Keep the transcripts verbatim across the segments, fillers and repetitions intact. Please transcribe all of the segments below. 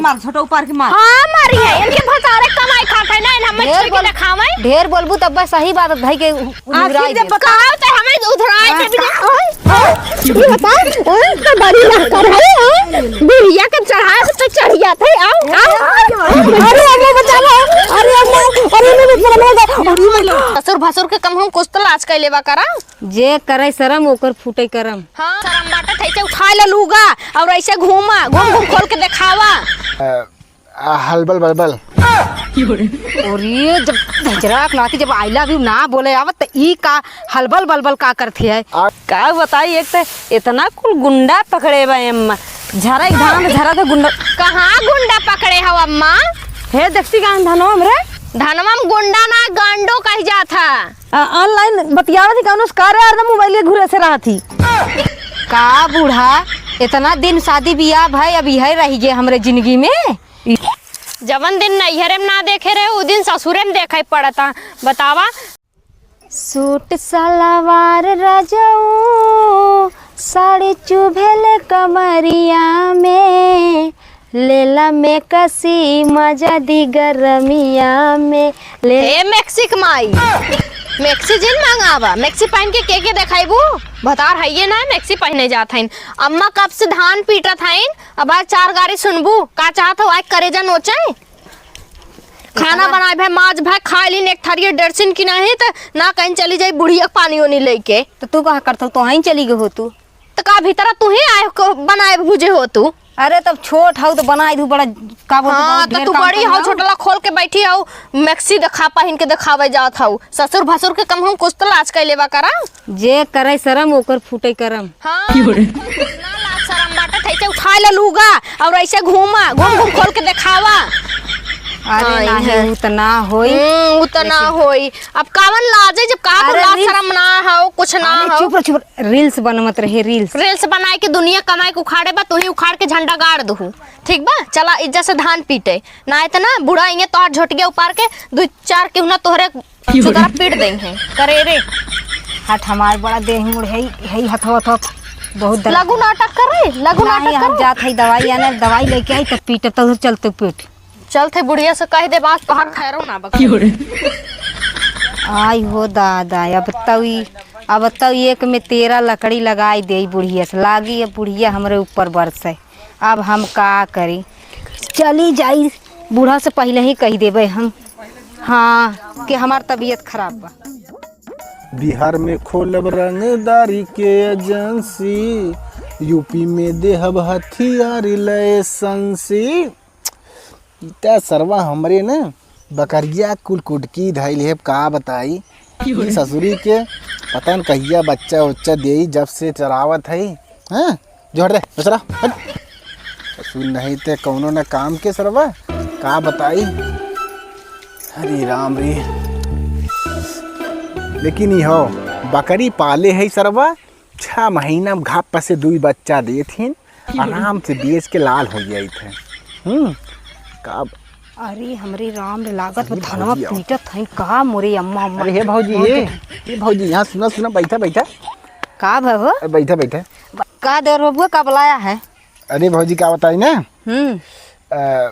मार, छोटा ऊपर के मार। हाँ, मारी है। इनके भतारे कमाई खात है ना, इन हमें ढेर छुई के बोल-, देखावे। ढेर बोलबू तब बस सही बात धई के उ-, आखिर उधराई जब दे। बता- कहाँ तो हमें उधराए हाँ, थे भी नहीं। हाँ, ये बता, हाँ, तो बड़ी लहकर है, हाँ? बुढ़िया के चढ़ाए तो चढ़ जाते, आओ, आओ, आओ। अरे अम्मा बचा लो, अरे अम्मा, अरे अम्मा, अरे अम्मा। ससुर भसुर के कम हम कुछ तो लाज कैले बा करा। जे करे शरम ओकर फूटे करम। हाँ, शरम बाटे त ऐसे उठा ले लूगा और ऐसे घूमा, घूम घूम खोल के देखावा। अ, आ, हलबल बलबल। अरे, जब झजरा के नाती जब I love you ना बोले आवत, त ई का हलबल बलबल का करती है? आ- का बताई, एक त इतना कुल गुंडा पकड़े बा अम्मा, झरा एक धान झरा त गुंडा। कहाँ गुंडा पकड़े हो अम्मा? हे, देखती का धनवा हमरे? धनवा में गुंडा ना, गांडो कह जात है। आ, online बतियावत ही, कौनो कार्य आर ना मोबाइल के घुरे से रहत ही। का बूढ़ा, इतना दिन शादी बियाह भय, अब यही रह गए हमरे जिंदगी में। जवन दिन नैहरे में ना देखे रहे, उ दिन ससुरे में देखे पड़ता। बतावा। सूट सलवार रजऊ, साड़ी चुभेल कमरिया में, लेला में कसी मजा दी गरमिया में, ले। ए मैक्सी के माई, मैक्सी जिन मंगावा, मैक्सी पहन के के के देखाइबू? भतार हइये ना, मैक्सी पहने जात हइन। अम्मा कब से धान पीटत हइन, अब आज चार गारी सुनबू, का चाहत हो, आज करेजा नोचे? खाना इतना बनाए भाई, माज भाई, खा लीन एक थारी डेढ़सिन की नहीं, त ना कहीं चली जाई बुढ़िया के पानी ओनी लेके। त तू कहाँ करत हो, तो वहीं चली गई हो तू। त का भीतर तू ही आए को बनाए भुजे हो तू? अरे तब छोट हऊ त बनाई दू बड़ा, का बोलते हाँ, बहुत त ढेर तू काम बड़ी करना हऊ, हो। छोटला खोल के बैठी हऊ, मैक्सी देखा पहिन के देखावे जात हऊ। ससुर भसुर के कम हम कुछ त लाज कैले बा करा। जे करे शरम ओकर फूटे करम। हाँ, की हो रे? ना लाज शरम बाटे, त ऐसे उठा ले लूगा और ऐसे घूमा, घूम घूम खोल के देखावा। अरे हाँ, नहीं, है। उ त ना होई। हम्म, उ त ना लेकिन होई। अब कावन लाज है जब का तो अरे लाज रील्स शरम ना हो, कुछ ना अरे हो। चुप रह, चुप रह। रील्स बनवत रहे, रील्स। रील्स बनाए के दुनिया कमाए के उखाड़े बा, तू ही उखाड़ के झंडा गाड़ दहू। ठीक बा, चला इज्जत से धान पीटे। ना इतना बूढ़ा इहे तोहार झोटिया उपार के दू चार केहू ना तोहरे सुतरा पीट देइहैं। करे रे। हट हमार बड़ा देह मुड़ है, है हथवा हथवा बहुत दर्द। लगू नाटक करे, लगू नाटक हम करे। जात है दवाई आने, दवाई लेके आई तब पीटब तो उधर चलते पीट। चलते बुढ़िया से कह दे, बात तोहार खैरो ना बा। की हो रे? आई हो दादा, अब तऊ ई, अब तऊ एक में तेरह लकड़ी लगाई दे बुढ़िया से, लागी अब बुढ़िया हमरे ऊपर बरसे। अब हम का करी, चली जाई, बूढ़ा से पहिले ही कह देबे हम, हाँ, कि हमार तबीयत खराब बा। बिहार में खोलब रंगदारी के एजेंसी, यूपी में देहब हथियार लाइसेंसी। इता सरवा हमरे न बकरिया कुल कुटकी धइल है, का बताई। ई ससुरी के पता न कहिया बच्चा उच्चा देई, जब से चरावत है। हाँ, जोड़ दे, दूसरा, हट। ससुर नहीं ते कौनो न काम के सरवा, का बताई। हरे राम रे। लेकिन ई हो, बकरी पाले है सरवा, छह महीना में घाप से दुई बच्चा देत हिन, आराम से बेच के लाल हो जाइत है। हम्म, का अरे हमरे राम रे, लागत बा अरे धनवा भौजी, आओ। पीटत हई का मोरे अम्मा, अम्मा। अरे हे भौजी, हे, हे भौजी, यहाँ सुना, सुना, बैठा, बैठा। का भा हो? अरे बैठा, बैठा। का देवर बबुआ, का बुलाया है? अरे भौजी, का बताई ना? हम्म। अ,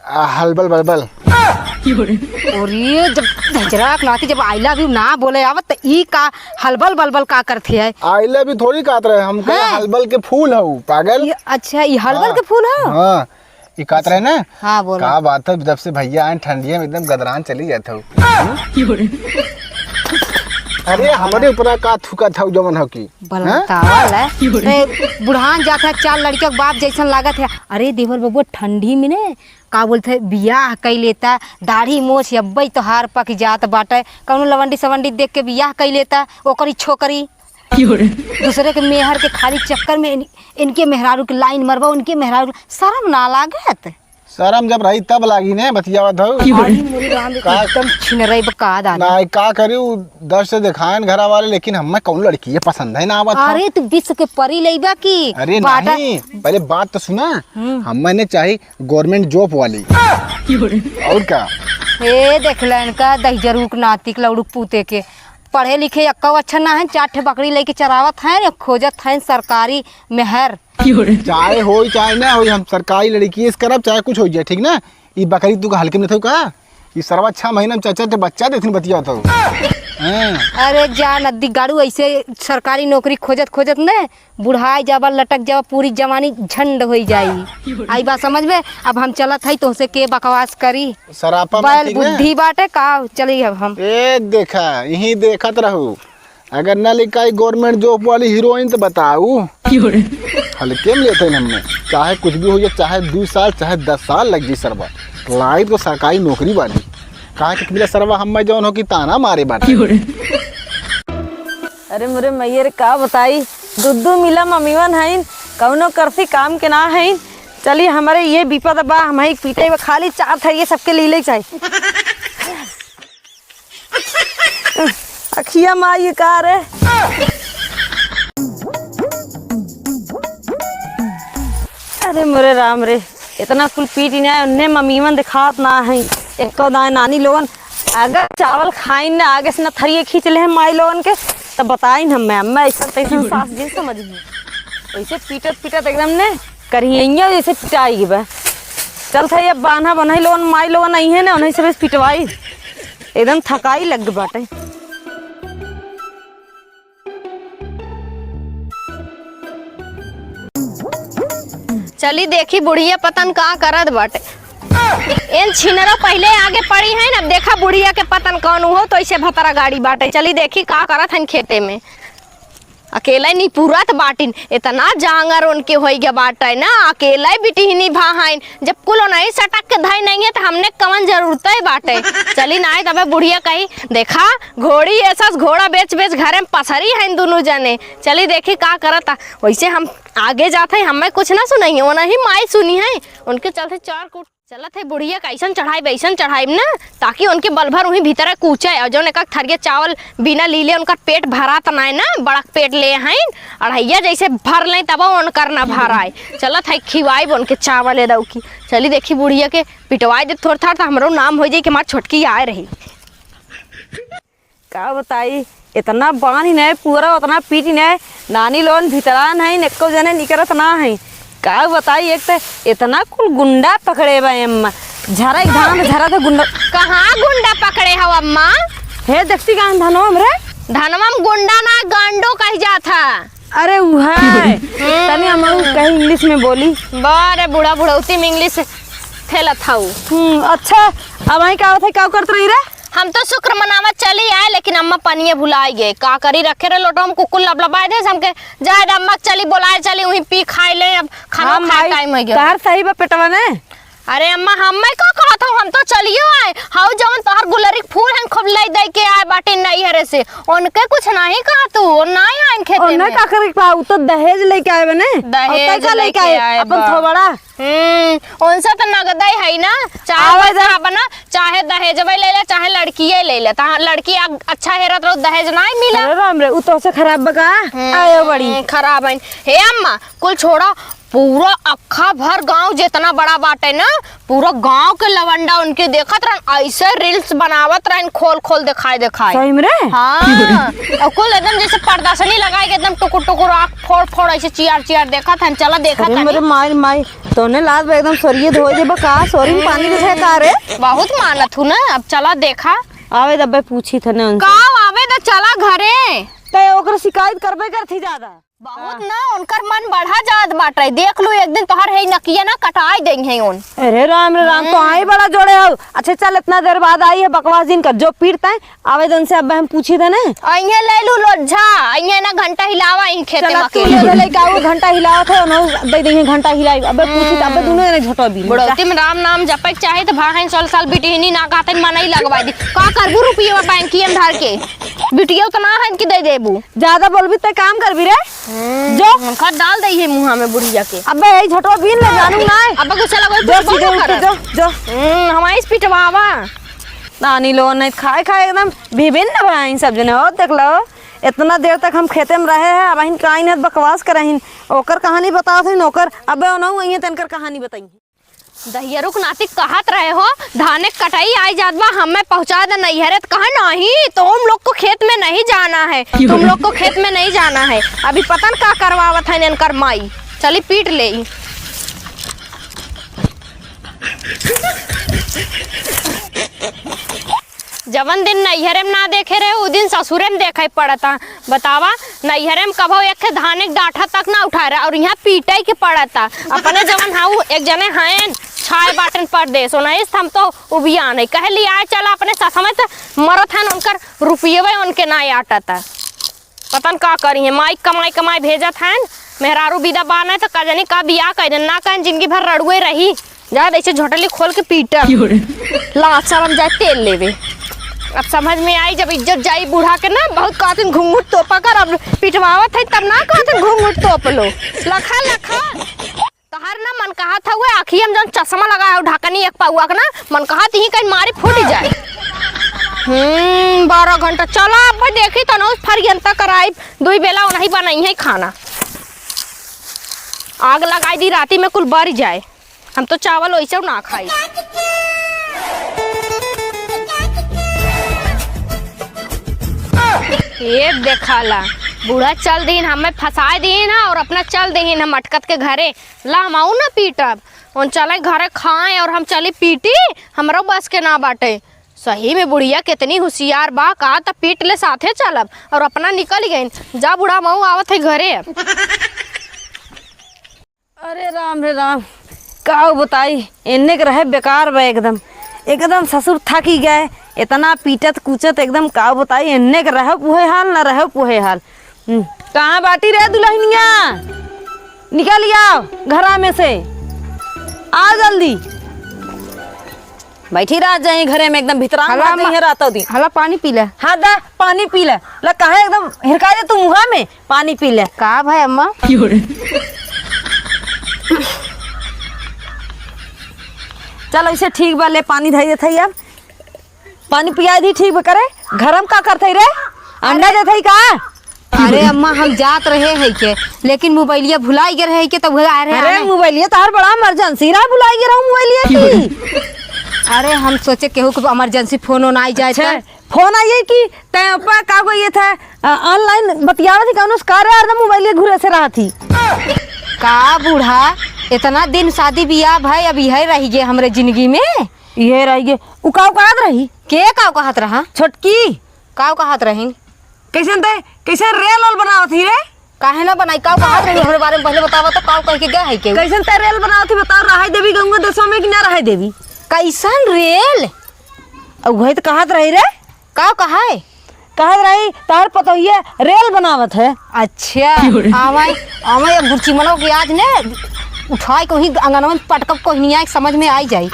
आ, हलबल बलबल। अरे जब झजरा के नाती जब I love you ना बोले आवत त ई का हलबल बलबल का करते है? I love you थोड़ी कहत रहे, हम कहे हाँ। हलबल के फूल हऊ, पागल। ये, अच्छा, ये हलबल हाँ। के फूल हऊ? हाँ। ई कहत रहे ना? हाँ, बोलो। का बात है, जब से भैया आए ठंडिया में एकदम गदरान चली जात हऊ। अरे, हमरे ऊपर का थूकत हऊ जवन हऊ की? बलतावल है। हाँ? ए, बुढ़ान जात है, चार लड़कियों के बाप जैसन लागत है। अरे, देवर बबुआ, ठंडी में ने, का बोलत है, बियाह कई लेता, दाढ़ी मोछ अब्बई तोहार पक जात बाटे। कौनो लवंडी सवंडी देख के बियाह कई लेता, ओकरी छोकरी। दूसरे के मेहर के खाली चक्कर में इन-, इनके मेहरारू के लाइन मरबा, उनके मेहरारू के शरम ना लागत? शरम जब रही तब लागी ने, बतियावत हऊ। अरे मोरे राम रे, का? एकदम छिनरई बा का दादा। ना, का करी, उ दस से देखायन घरा वाले, लेकिन हमें कौन लड़की ये पसंद है ना आवत हऊ। अरे तू विश्व के परी लेबा की? अरे बाटा नहीं, पहले बात तो सुना। हम्म। हमें ने चाही government job वाली। और का? ए देख लेन का दहिजरूक नातिक लौड़ुक पूते के। पढ़े लिखे एक्को अच्छा ना है, चार ठे बकरी लेके चरावत हैं, खोजत हैं सरकारी मेहर। चाहे होई चाहे ना होई, हम सरकारी लड़की से करब, चाहे कुछ हो जाए, ठीक ना? ई बकरी तू का हल्के में लेथौ का? ई सरवा छह महीना में चार चार ठे बच्चा देथिन, बतिया तो। हाँ। अरे जा नद्दी गाड़ू, ऐसे सरकारी नौकरी खोजत खोजत ने बुढ़ाई जाबा, लटक जाबा, पूरी जवानी झंड होई जाई। आई बात समझ में? अब हम चलत हई, तोहसे के बकवास करी? सरापा मत बैल पी ना। बुद्धि बाटे का, चली अब हम। ए देखा, यहीं देखत रहू, अगर ना लिखाई government job वाली हीरोइन तो बताऊ। हल्के में लेते हैं हमने, चाहे कुछ भी हो जाए, चाहे दो साल, चाहे दस साल लग जाए सरवा, लाइफ तो सरकारी नौकरी वाली। कहाँ के मिला सरवा, हम जौन हो कि ताना मारे बाटे। अरे मोरे मैया रे, का बताई, दुद्दू मिला मम्मीवन हईन, कौनो करसी काम के ना हईन। चली, हमरे ये विपद बा, हम ही पीटे बा, खाली चार थरिये सबके लीले चाही। अखिया माई का रे। अरे मोरे राम रे, इतना कुल पीट ना, उन्ने मम्मीवन दिखात ना है, एको दाए नानी लोगन अगर चावल खाइन ना, आगे से ना थरिये खींच ले हैं माई लोगन के, तब बताइन हम, मैं, मैं ऐसा तैसा सास जी समझ में। ऐसे पीटत पीटत एकदम ने करिहैया जैसे पिटाई बा। चल था ये बान्हा बनई लोगन, माई लोगन आई है ना, उन्हीं से बस पिटवाई, एकदम थकाई लग बाटे। चली देखी बुढ़िया पतन का करत बाटे। एन छिनरो पहिले आगे पड़ी है ना, देखा बुढ़िया के पतन कौन हो, तो ऐसे भतरा गाड़ी बाटे। चली देखी का करत हन खेते में। अकेले निपुरत बाटिन, इतना जांगर उनके होई गया बाटे ना, अकेले बिटिहनी भा हईन। जब कुल ओनही सटक के धई नहीं है, तो हमने कवन जरूरत है बाटे। चली ना, तबे बुढ़िया कही, "देखा, घोड़ी ऐसा घोड़ा बेच बेच घरे में पसरी है दोनों जने।" चली देखी का करता। वैसे हम आगे जात है, हमें कुछ ना सुनाई है, ओनही माई सुनी है, उनके चलते चार कूट चलत है बुढ़िया, कैसन चढ़ाई, वैसन चढ़ाई ना, ताकि उनके बल भर वहीं भीतर कूचे, और जौन एक थरिया चावल बिना लीले उनका पेट भरात नाय ना, बड़क पेट ले हैं, अढ़ैया जैसे भर लें तब उनकर ना भराए। चलत है खिवाई उनके चावल ए दऊ की। चली देखी बुढ़िया के पिटवाई दे थोड़ थाड़, तो हमरो नाम हो जाई कि हमार छोटकी आए रही। का बताई, इतना बानी नहीं पूरा, उतना पीटी नहीं, नानी लोगन भीतरा नहीं, एको जने निकरत ना है। का बताई, एक तो इतना कुल गुंडा पकड़े बा अम्मा, झरा धान झरा तो गुंडा। कहाँ गुंडा पकड़े हो अम्मा? हे देखती का धनवा हमरे? धनवा में गुंडा ना, गांडो कह जात है। अरे उहे। तनी हम कहीं English में बोली। बारे बूढ़ा बुढ़ौती में English खेलत हऊ। हम्म, अच्छा, अब आई का होत है, का करत रही रे? हम तो शुक्र मनावत चली आए, लेकिन अम्मा पनिये भुलाई गए। का करी, रखे रहे लोटवा में, कुकुर लबलबाए दे, हमके जाए दे अम्मा, चली बोलाए चली, वहीं पी खाए ले, अब खाना हम खाए आई, time हो गया। तहार सही बा पेटवा ने। अरे अम्मा, हम्मे का कहत हऊ, हम तो चलियो आए। हऊ जवन तोहर गुलरी के फूल हन, खूब लई दई के आए बाटे नैहरे से, उनके कुछ नहीं कहा तू, वो नहीं आइन खेते ओने में। का करे के बा, उ तो दहेज लेके आए बा ने। और दहेज तैसा लेके लेके आए, आए अपन बा। थोबड़ा। हम्म, उनसे तो नगदे है ना, चाहे आवे पैसा दे। बना, चाहे दहेजवे ले ले, चाहे लड़किए ले ले। तहाँ लड़की आ-, अच्छा हेरत रहो, दहेज नहीं मिला। अरे राम रे, उ तो से खराब बा का? हम्म, आयो बड़ी। खराब है। हे अम्मा, कुल छोड़ा, पूरा अक्खा भर गांव जितना बड़ा बाटे ना, पूरा गांव के लवंडा उनके देखत रहन, ऐसे reels बनावत रहन, खोल खोल देखाए देखाए। सही में रे? हाँ। और कुल एकदम जैसे प्रदर्शनी लगाए के एकदम टुकुर टुकुर आँख फोड़ फोड़ ऐसे चियार चियार देखत हन। चला देखा अरे तनी। मेरे माई, माई, तोने लाज बा एकदम सरिये धोए देबा का? सरी में पानी बिछाए का रे? बहुत मानत हूँ ना, अब चला देखा। आवे दब्बे पूछी थे ना उनसे। का आवे द, चला घरे। ते ओकर शिकायत करबे करथी ज्यादा। बहुत ना, उनकर मन बढ़ा जात बाटे। देख लू, एक दिन तोहर है नकिया ना कटाई देंगे उन। अरे राम रे राम, तो हम्म। आई बड़ा जोड़े हो। अच्छा चल, इतना देर बाद आई है, बकवास जिन कर, जो पीटता है, आवेदन से अब हम पूछी थे ना। अइहे ले लू लोझा, अइहे ना घंटा हिलावा इन खेते चला में तू अकेले। ले ले का, वो घंटा हिलावत है, उन्हों दे देंगे घंटा हिलाई। अबे पूछी तो, अबे हम्म। दोनों जने झोटो भी। बुढ़ौती में राम नाम जपे के चाहे तो भाहन साल साल बिटिहनी ना कहते मनई लगवा दी। का करबू रुपया बैंकिया में धर के? बिटिया उतना है कि दे देबू। ज्यादा बोलबी ते काम करबी रे। हम्म, जो। उनका डाल दई है मुँहा में बुढ़िया के। अबे यही झोटवा बीन ले जानू ना। अबे गुस्सा लगो, जो कुछ सीधे बोलो उठ के करत। जो, जो। हम्म, हमारी इस पिटवावा। नानी लोगन नहीं खाए खाए एकदम विभिन्न भाई सब जने। और देख लो, इतना देर तक हम खेते में रहे हैं, अब अहिन काइन है बकवास करहिन। ओकर कहानी बतावत हइन, ओकर अबे ओनहु अइहे तनकर कहानी बताई। दहियरुक नाती कहत रहे हो, धाने क कटाई आइ जात बा, हमें पहुँचा दे नैहरे, त कहे, "नहीं, तुम लोग को खेत में नहीं जाना है, तुम लोग को खेत में नहीं जाना है।" अभी पता न का करवावत है इनकर माई। चली पीट लेई। जवन दिन नैहरे में ना देखे रहे, उ दिन ससुरे में देखे पड़ता। बतावा, नैहरे में कभो एक ठे धाने के डाँठा तक ना उठाए रहे, और यहाँ पीटे के पड़ता। अपने जवन हाउ एक जने हैं, छाए बाटन परदेस, ओनही से हम तो उबियान है। कहे लिया चला अपने ससुरे में, त मरत हैं, उनकर रुपये उनके ना आटता। पता न का करी है, माई कमाई कमाई भेजत हैं, मेहरारू बिदा बान है, त का जानी का बियाह कर देन, ना कहें जिंदगी भर रड़ुए रही। जा, ऐसे झोटली खोल के पीटा। क्यों रे? लाज शरम जाए तेल लेवे। अब समझ में आई, जब इज्जत जाई बूढ़ा के ना, बहुत कहतिन घुंघुट तोपा कर, अब पिटवावत है तब ना कहतिन घुंघुट तोप लो। लखा, लखा। तोहार ना मन कहत हउए, अखिया में जौन चश्मा लगाए हो ढकनी एक पौआ के ना, मन कहत ही कहीं मारी फूट जाए। हम्म, बारह घंटा चला, अब देखी तो ना फरियंता कराई, दुई बेला ओनही बनई है खाना। आग लगाई दी, राती में कुल बर जाए। हम तो चावल वैसे ना खाई। ये देखाला, बूढ़ा चल दीन, हमें फंसाए दीन है और अपना चल दीन हम अटकत के घरे। ला, हम आऊ ना पीटब, उन चले घरे खाए और हम चली पीटी, हमरो बस के ना बाटे। सही में बुढ़िया कितनी होशियार बा, का त पीट ले साथे चलब और अपना निकल गईन। जा बूढ़ा, मऊ आवत है घरे अब। अरे राम रे राम, का बताई, एन्ने के रहे बेकार बा एकदम, एकदम ससुर थकी गए, इतना पीटत कूचत एकदम, का बताई, एन्ने के रहे उहे हाल, ना रहे उहे हाल। हम्म, कहाँ बाटी रे दुल्हनिया, निकल आओ घरा में से, आ जल्दी। बैठी रह जाए घरे में, एकदम भितरा हला मत मा-, जाइए रातों दिन। हला पानी पी ले। हाँ दा, पानी पी ले। ला काहे एकदम हिरका दे तू मुँहा में, पानी पी ले। का भाई अम्मा? चल ऐसे ठीक बा, ले पानी धई देत हई अब। पानी पिया दी ठीक बा करे। घर में का करत हई रे? अंडा देत हई का? अरे अम्मा, हम जात रहे है के, लेकिन मोबाइलिया भुलाई गए रहे के, तब आ रहे अरे आने। मोबाइलिया तोहार बड़ा इमरजेंसी रहा, भुलाई गए रहो मोबाइलिया की। अरे हम सोचे केहू के इमरजेंसी फोन ओन आई जाए अच्छा, तो। फोन आइए कि तै ऊपर का को ये था, अ, ऑनलाइन बतियावे थी कौनो कार्य आ रहा मोबाइलिया घुरे से रहा थी। का बूढ़ा, इतना दिन शादी बियाह भाई, अब यह रही गए हमरे जिंदगी में। यह रही गए, उ का कहत रही? के का कहत रहा? छोटकी। का कहत रही? कैसन तै, कैसन रेल ओल बनावत ही रे? काहे ना बनाई? काव कहत रही हमरे बारे में, पहले बतावा तो, काव कह के गए है केहू? कैसन तै रेल बनावत ही बताओ, रहाई देवी गंगा देशवा में कि ना रहाई देवी? कैसन रेल? अब वही तो कहत रही रे। काव कहा है? कहत रही तोहर पतोहिया रेल बनावत है। अच्छा, आवाई, आवाई अब गुरची मनो के आज ने उठाई को ही अंगनवा में पटकब को ही नहीं आए, समझ में आई जाई।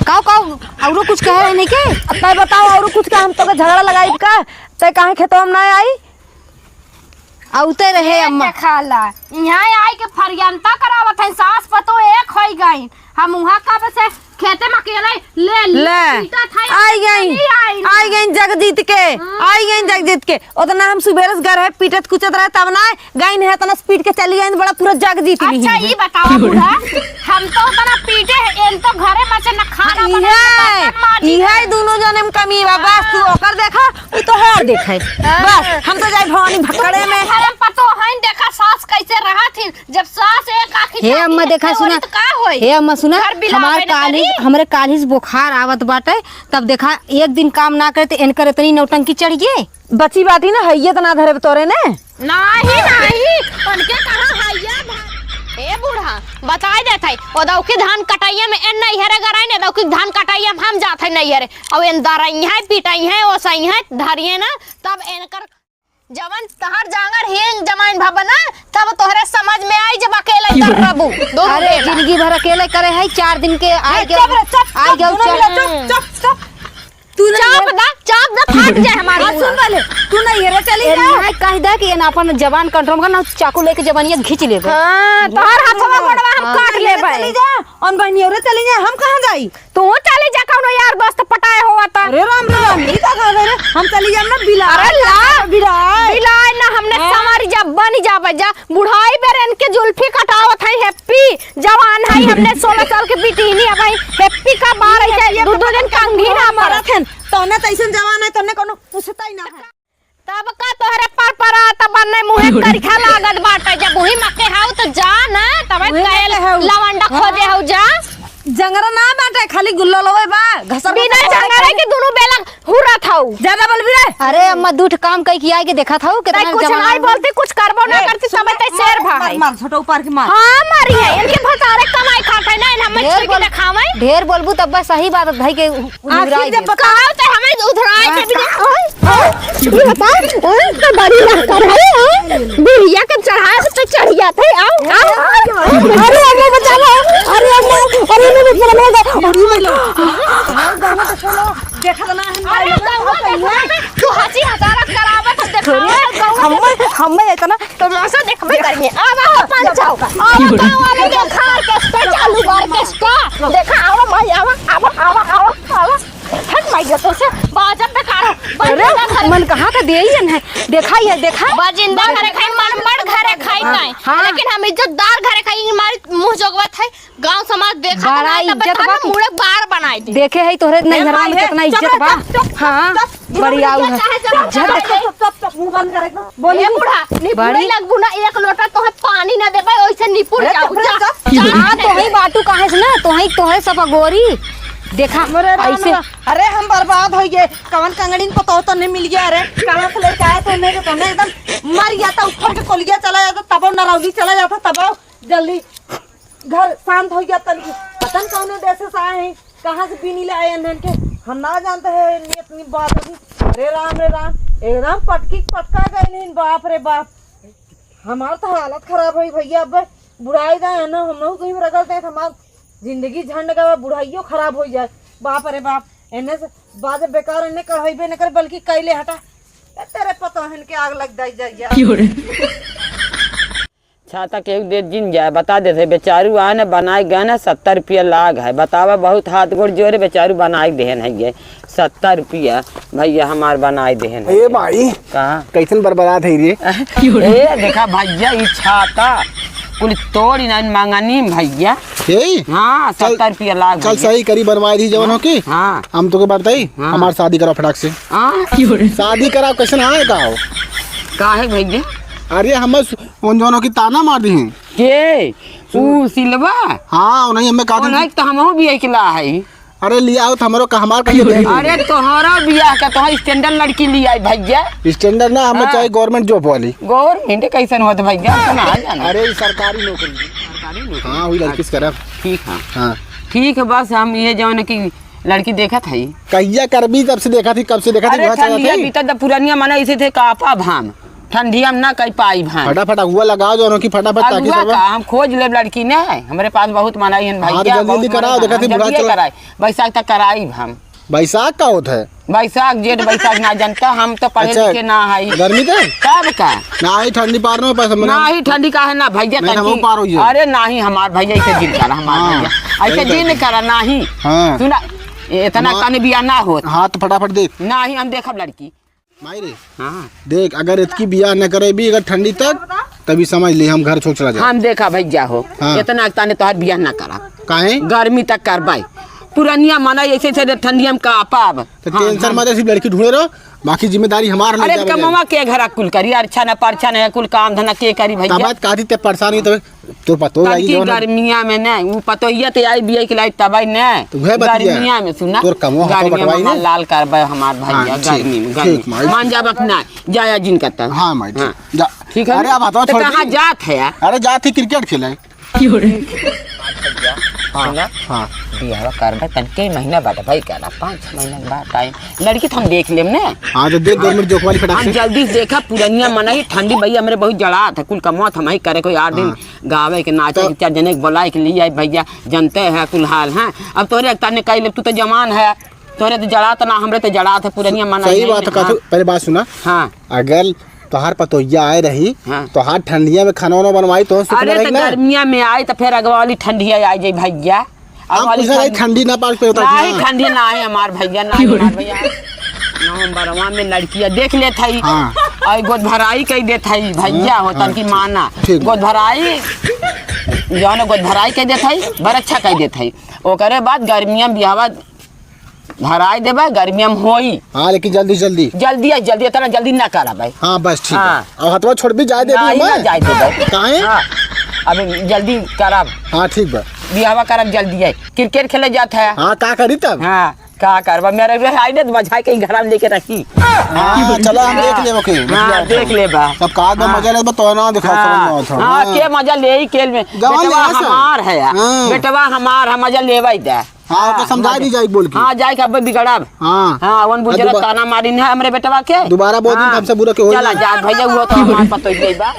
काव, काव, औरो कुछ कहे रहे नहीं के? अब तै बताओ, औरो कुछ का हम तो के झगड़ा लगाई का? तै काहे खेतवा में ना आई? औते रहे ए अम्मा। देखाला, यहाँ आई के फरियंता करावत है, सास पतो एक होई गई। हम वहाँ कब से खेते में अकेले ले, ले, ले। पीटत है, आई गई, चली आई। आई गई जग जीत के, हाँ। आई गई जग जीत के। उतना हम सुबेरे से घर है पीटत कुचत रहे, तब ना गई नहीं, इतना स्पीड के चली गई, बड़ा पूरा जग जीत ली अच्छा, है। ये बताओ बूढ़ा, हम तो उतना पीटे हैं, इन तो घरे बचे न खाना हाँ, बनाए, न इहे, बर्तन माजे। इहे दोनों जने में कमी बा, बस तू ओकर देखा, उ तो हर देखे। हाँ। बस, हम तो जाए भवानी भक्कड़े में। घर में पतो है, देखा सास कैसे रहा थी, जब सास एक आँखी हे चांदी अम्मा, है, देखा, तो सुना। तो का होई? हे अम्मा, सुना, घर बिलावे हमार न काली, करी। हमरे काली से बुखार आवत बाटे, तब देखा, एक दिन काम ना करे तो इनकर इतनी नौटंकी चढ़ गई। बची बाटी ना, हइये त ना धरे तोरे ने। नाही, नाही, उनके कहा हइये भा-, ए बूढ़ा, बताई देत है, ओ दौकी धान कटैया में एन नैहरे गराई ने, दौकी धान कटैया में हम जात है नैहरे, और एन दरई है, पिटई है, ओसई है, धरिए ना, तब एनकर जवन तहर जांगर हींग जमाइन भबना, तब तोहरे समझ में आई जब अकेले कर रहबू। दो अरे, बेला। जिंदगी भर अकेले करे है, चार दिन के आई ए, गयो, चुप रह, चुप, आई चुप, गयो, दोनों चुप। मिला, चुप, चुप, चुप। तू ना चाप ये दा, चाप दा, फाट जाए हमार हाँ, मुंह। सुन पहले, तू ना ये रे, चली ए, जा। नहीं, कह दे कि ये ना अपन जबान कंट्रोल कर, ना चाकू लेके जबानिया खींच लेबे। हाँ, तोहर हाथवा गोड़वा हम हाँ। काट लेबे। चली जा। अन बहिनी, अरे चली जाए, हम कहाँ जाई? तू चली जा, कौनो यार दोस्त पटाए होवा त। अरे राम रे राम, ई का कह रहे? हम चली जाए ना बिलाए। अरे ला। बिलाए। बिलाए ना, हमने हाँ। संवारी जब बनी जाबे जा। बुढ़ाई बेर इनके जुल्फी कटावत है, हैप्पी जवान है, हमने सोलह साल के बिटिनी है भाई, हैप्पी का बार है, ये दो, दो दिन कंघी ना हमारा पड़त। थेन, तौने तैसन जवान है, तौने कौनो पूछता ही ना है। तब का तोहरे पर परा त बन्ने मुँहे करिखा लागत बाटे, जब उही मके हाउ त जा ना, तबे उही कहे मके हाउ। लवंडा हाँ। खोजे हाउ जा। जंगरा ना बाटे, खाली गुल्लो लोवे बा, घसर बिना घसर जंगरे खाली। के दुनू बेला हुरत हऊ। ज्यादा बोलबी रे। अरे अम्मा, दू ठे काम कई के आए के देखत हऊ, कितना तै कुछ जमाना नहीं में। बोलती, कुछ करबो ना ए, करती, सुन तबे ना, तै शेर मार, भा मार, है। मार, छोटा ऊपर के मार। हाँ, मारी है। इनके भतारे कमाई खात है ना, इन हमें ढेर छुई के बोल-, देखावे। ढेर बोलबू तब बस सही बात है कि उ-, आखिर उधराई जब दे। बताओ तो हमें उधराए हाँ, दे भी का? नहीं। ये बता, हाँ, तो बड़ी लहकर है, हाँ? बुढ़िया के चढ़ाए तो चढ़ जाते, आओ, आओ। अरे अम्मा बचा लो, अरे अम्मा, अरे अम्मा बचा लो, अरे अम्मा। देखत ना है, अरे, माई, गौवा देखो, तू हंसी हजारत करावे, तो देखो, अरे, गौवा हम्मे, हम्मे इतना तमाशा देखबे करिए। आवा हो, पंच आओ। आवा, गाँव वाले देखा, orchestra चालू बा, orchestra। देखा, आवा, माई, आवा, आवा, आवा, आवा, आवा। हट, माई, ये तो से बाजा बेकार है। अरे, बाजा मन कहाँ का दे ही जन है। देखा ये, देखा। बाजिंदा घरे खाई, मन बड़ घरे खाई हाँ, नहीं। हाँ। लेकिन हम इज्जतदार घरे खाई, हमारी मुँह जोगवत है। गाँव समाज देखा बड़ा ना, तब इज्जत तब बा। मुड़े बार बनाई दे। देखे है तोहरे ए नैहरवा में माई, केतना चुप इज्जत रह, बा। चुप, चुप, हाँ, चुप, चुप, बड़ी आऊ है। चाहे चुप, इज्जत चुप, देखे। चुप, चुप, चुप, मुंह बंद करे। बोली ए नहीं। बूढ़ा, निपुरे बड़ी लगबू ना, एक लोटा तोहे पानी ना देबे, ओइसे निपुर अरे जाऊ, चुप रह, जा। चुप। जा। हाँ, तोही बाटू काहे से ना, तोही, तोहे सब अगोरी। देखा, अरे राम ऐसे। राम। अरे हम बर्बाद हो गए, कवन कंगड़िन पतोह तो नहीं मिल गया रे, कहाँ से लेके आए थे, नहीं तो तोने एकदम मर गया था, उठर के कोलिया चला जाता, तबो नरौली चला जाता, तबो जल्दी घर शांत हो गया तनिक। पता न कौने देश से आए हैं, कहाँ से बीनी ले आए हैं इनके, हम ना जानते हैं इनकी इतनी बात होगी। अरे राम रे राम, एकदम पटकी पटका गए नहीं, बाप रे बाप। हमार तो हालत खराब होई भैया, अब बुढ़ाई गए हैं ना, हम लोग कहीं रगड़ते हैं, हमार जिंदगी झंड गवा, बुढ़ाइयो खराब हो जाए। बाप रे बाप, एने से बाजे बेकार, एने कढ़ाई बे न कर, बल्कि कैले हटा। ए, तेरे पतोहन के आग लग जाई, जाई, जाई। छाता केहू देत जिन जाए, बता देत है, बेचारू आए न बनाए गए न, सत्तर रुपया लाग है। बतावा, बहुत हाथ गोड़ जोरे, बेचारू बनाए देहन है ये, सत्तर रुपया भैया हमार बनाए देहन है ए ये। भाई, कहाँ? कैसन बरबरात है रे? ए, देखा भैया, ई छाता कुल तोड़ ही नहीं मांगनी भैया। यही? हाँ, कल, सत्तर रुपया लाग कल भैया। सही करी बनवाए दी जवन हो की। हाँ। हम तो के बताई, हाँ। हमार शादी करो फटाक से। हाँ। शादी करा, कैसन आए का हो? काहे भैया? अरे, हम उन दोनों की ताना मार दी हैं। के? ऊ सिलवा? हाँ, उन्हीं हमें कहा था उन्हीं कि तो हमहू भी अकेला है। अरे, लिया आओ तो हमरो का, हमार कहिए दे। अरे, तोहरा बियाह का, तोहर standard लड़की लिया आई भैया। Standard ना, हमें हाँ। चाहे government job वाली। Government कैसन होत भैया? तो ना जाने। अरे, ई सरकारी नौकरी। सरकारी नौकरी? हाँ, वही लड़की से करब। ठीक है। हाँ। ठीक है, बस हम ये जौन कि लड़की देखत हई। कहिया करबी, जब से देखा थी, कब से देखा थी, अरे वहाँ चला ठंडिया थी। बीतत, जब पुरनिया मना इसे थे कापा भाम, ठंडिया में ना कह पाई भाम। फटाफट अगुआ लगाओ, जो उनकी फटाफट ताकि अगुआ सब का, हम खोज लेब लड़की ने, हमरे पास बहुत मनई हन हाँ, तो भैया, जल्दी बहुत जल्दी मनई कराओ, हन, देखा थी हम बुढ़ा जल्दिए चला। कराई, बैसाख तक कराई हम। बैसाख का होत है? बैसाख, जेठ, बैसाख ना जनता, हम तो पढ़े अच्छा, लिखे ना हई। गर्मी के? तब का? ना आई ठंडी पार में, बस हमने ना आई ठंडी का है ना भैया, नहीं, हम तनकी। पार होइए। अरे नाही, हमार भैया ऐसे जिन करा, हमार हाँ, भैया ऐसे सही जिन बात है। करा, नाही। हाँ। सुना, ए, इतना माँ तने बिया ना होत। हाँ, तो फटाफट देख। नाही, हम देखब लड़की। माई रे, हाँ। देख, अगर इतकी बिया न करे भी, अगर ठंडी तक, तभी समझ ले, हम घर छोड़ चला जाए। हम देखा भैया हो, हाँ। इतना तने तोहार बिया ना करा। काहे? गर्मी तक करबाई। पुरनिया मनई ऐसे से ठंडिया में का पाब। तो हाँ, tension हाँ। मत, सिर्फ लड़की ढूंढे रहो, बाकी जिम्मेदारी हमार नहीं अरे जावे कमवा जाए। के घरा कुल करी, अच्छा न परछा न है, कुल काम धंधा के करी भैया? तब बात काटी ते परेशान हुई, तब तोर पतो तब लागी की जवन है। गर्मिया में न, उ पतोहिया ते आई बिया के लाई तब आई न। तो उहे बतिया। गर्मिया में सुना, तोर कमवा हाथों गर्मिया बटवाई में ने। लाल करबे हमार भैया, हाँ, ठीक, गर्मी में, गर्मी। ठीक, माई। मान जाबक ना, जाया जिन करता। हाँ, माई, ठीक। हाँ। जा। ठीक है अरे, ना? अब हाथों तो छोड़ कहाँ दी। जात है यार? अरे, जात ही cricket खेले। हाँ, सुना? हाँ। बियाहवा करबे तन के महीना बाद भाई, कहला पाँच छह महीना के बाद time। लड़की तो हम देख लेम ने। हाँ, तो देख government job वाली फटाक हम से। जल्दी से देखा, पुरनिया मनई ठंडी भैया हमरे बहुत जड़ात है, कुल कमवा थमाई करे कोई आठ दिन हाँ। गावे के, नाचे तो के, चार जने के बोलाए के लिए आई भैया, जनते है कुल हाल है। अब तोरे एक ताने कह ले, तू तो जवान है, तोरे तो जड़ात ना, हमरे तो जड़ात है, पुरनिया मनई सही नहीं बात है, है। काफी, हाँ। पहले बात सुना। हाँ। अगर तोहार पतोहिया आए रही, हाँ। तोहार ठंडिया में खाना वाना बनवाई, तो सुख अरे, रही तो ना। गर्मिया में आई, तो फिर अगवा वाली ठंडिया आ जाई भैया। हम अगवा वाली पूछा रही, ठंड-, ठंडी ना पास पे होता नहीं, क्या? ठंडी ना है हमार भैया, ना है हमार भैया। नवंबरवा में लड़किया देख लेत हई। हाँ। और गोद भराई कई देत हई भैया, हाँ, होतन हाँ, की ठीक। माना। ठीक। गोद भराई, जौन गोद भराई कई देत हई, बरच्छा कई देत हई। ओकरे बाद गर्मिया में बियाहवा धराई देबे, गर्मिया में होई। हाँ, लेकिन जल्दी, जल्दी। जल्दी है, जल्दी, इतना जल्दी ना करब भाई। हाँ, बस ठीक हाँ। है। अब हथवा छोड़ भी जाए दे नहीं, ना जाए दे भाई। काहे? हाँ, अब जल्दी करब। हाँ, ठीक बा। बियाहवा करब जल्दी है, क्रिकेट खेले जात है। हाँ, का करी तब? हाँ, का करबा? मेरे रे आई ने बजाए के घर में लेके रखी। हाँ, चला, हम देख लेबो के, हाँ, बतिया देख लेबा। सब का दो हाँ। मजा लेबा, तो ना दिखाओ, हाँ, समझ में आवत हो। हाँ, हाँ। के मजा ले ही खेल में। जवान बेटवा ले, सर। हमार है यार। हाँ। बेटवा हमार है, मजा लेवा ही दे। हाँ, ओके, समझा दी जाए बोल के। हाँ, जाए के अब बिगड़ब। हाँ। हाँ, वन बुझे दोबा-, ताना मारिन है हमरे बेटवा के। दोबारा बोल दिन हाँ। हमसे बुरा के होई चला ना। जा भैया, वो तो हमार पतोहिया बा।